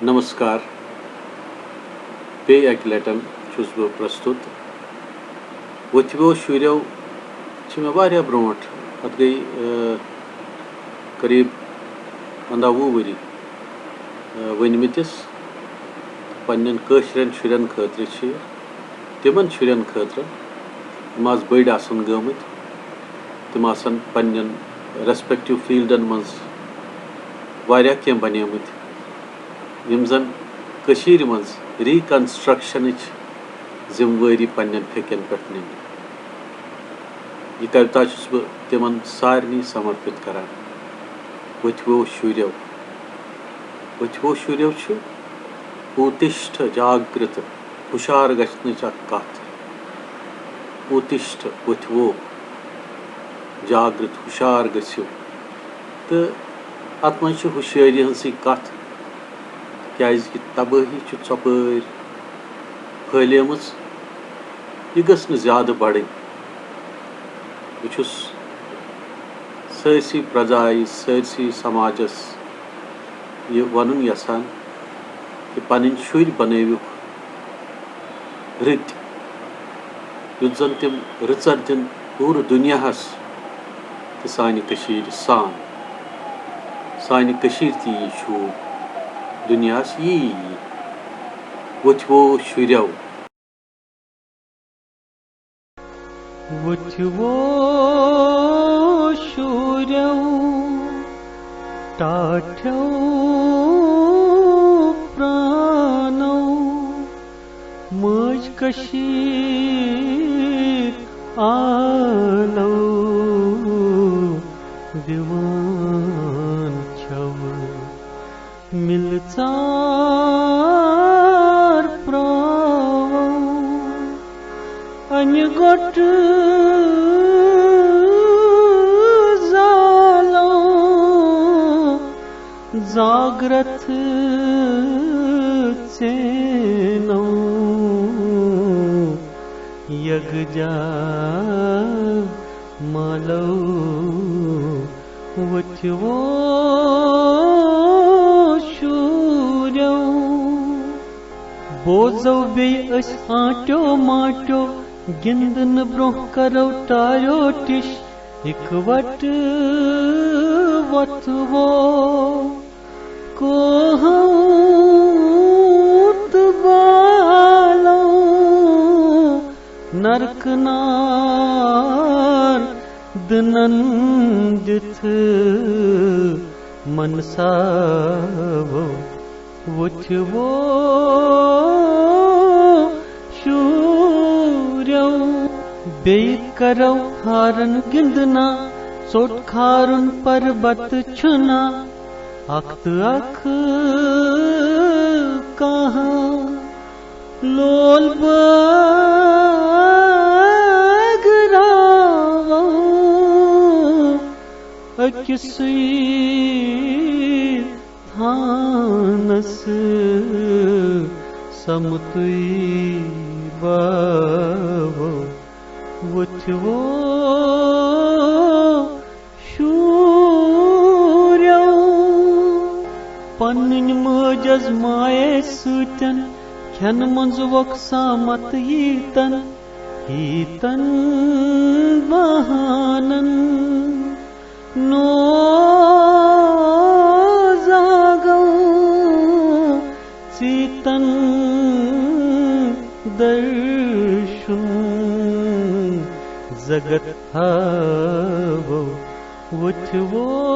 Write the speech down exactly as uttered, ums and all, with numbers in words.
نمسکار۔ بیٚیہِ اَکہِ لَٹٮ۪ن چھُس بہٕ پرٛستُت۔ ؤتھِوو شُرٮ۪و چھِ مےٚ واریاہ برونٛٹھ، اَتھ گٔے، آ، قریب پنٛداہ وُہ ؤری، آ، ؤنۍمٕتِس۔ پنٛنٮ۪ن کٲشرٮ۪ن شُرٮ۪ن خٲطرٕ چھِ یہِ، تِمَن شُرٮ۪ن خٲطرٕ، یِم آز بٔڑۍ آسَن گٔمٕتۍ، تِم آسَن پنٛنٮ۪ن respective field-ن منٛز واریاہ کینٛہہ بَنیمٕتۍ، یِم زَن کٔشیٖرِ منٛز reconstruction-ٕچ ذِمہٕ وٲری پنٛنٮ۪ن پھیٚکٮ۪ن پٮ۪ٹھ نِنۍ۔ یہِ کویتا چھُس بہٕ تِمَن سارنٕے سمرپِت کران۔ ؤتھِوو شُرٮ۪و۔ ؤتھِوو شُرٮ۪و چھُ اوتِشٹھ جاگرت، ہُشار گژھنٕچ اکھ کتھ۔ اوتِشٹھ، ؤتھِوو، جاگرت، ہُشار گٔژھِو۔ تہٕ اتھ منٛز چھِ ہُشٲری ہٕنٛزٕے کتھ، کیازِ کہِ تبٲہی چھِ ژۄپٲرۍ پھٔہلیمٕژ، یہِ گٔژھ نہٕ زیادٕ بڑٕنۍ۔ بہٕ چھُس سٲرسٕے پرٛزایہِ، سٲرسٕے سماجس یہِ ونُن یژھان کہِ پنٕنۍ شُرۍ بنٲوِکھ رٕتۍ، یُتھ زن تِم رٕژر دِن پوٗرٕ دُنیاہس تہٕ سانہِ کٔشیٖرِ سان۔ سانہِ کٔشیٖرِ تہِ یی شوٗب، دُنیاہس یی یی۔ ؤتھِوو شُرٮ۪و۔ ؤتھِوو شُرٮ۪و، ٹاٹھیو پرٛانو، مٲج کٔشیٖر آلو دِوان چھَوٕ۔ مِلہٕ ژار پرٛاوو اَنہِ گۄٹہٕ زالو، زاگرتھ ژینو یکجا مالو۔ ؤتھِوو شُرٮ۪و، بوزو بیٚیہِ أسۍ آنٹیو مانٹیو، گِنٛدنہٕ برٛونٛہہ کرو ٹاریو ٹِش، اِکوٹہٕ وۄتھوو کوہو تہٕ بالو، نرکہٕ نار دٕنن دِتھ منساوو۔ وُچھوو شُرٮ۪و، بیٚیہِ کرو ہارن گِنٛدنا، ژوٚٹ کھارُن پربت چھُنا، اکھ تہٕ اکھ کانٛہہ لول بٲگراوو أکسٕے تھانس سمتُے باوو۔ وُچھوو شُرٮ۪و، پنٕنۍ مٲج ٲس مایہِ سۭتٮ۪ن کھٮ۪نہٕ منٛز وۄقسامت ییٖتن، ییٖتن بہانن۔ نوزاگو ژیٖتن درشُن زگت ہاوو۔ وُچھوو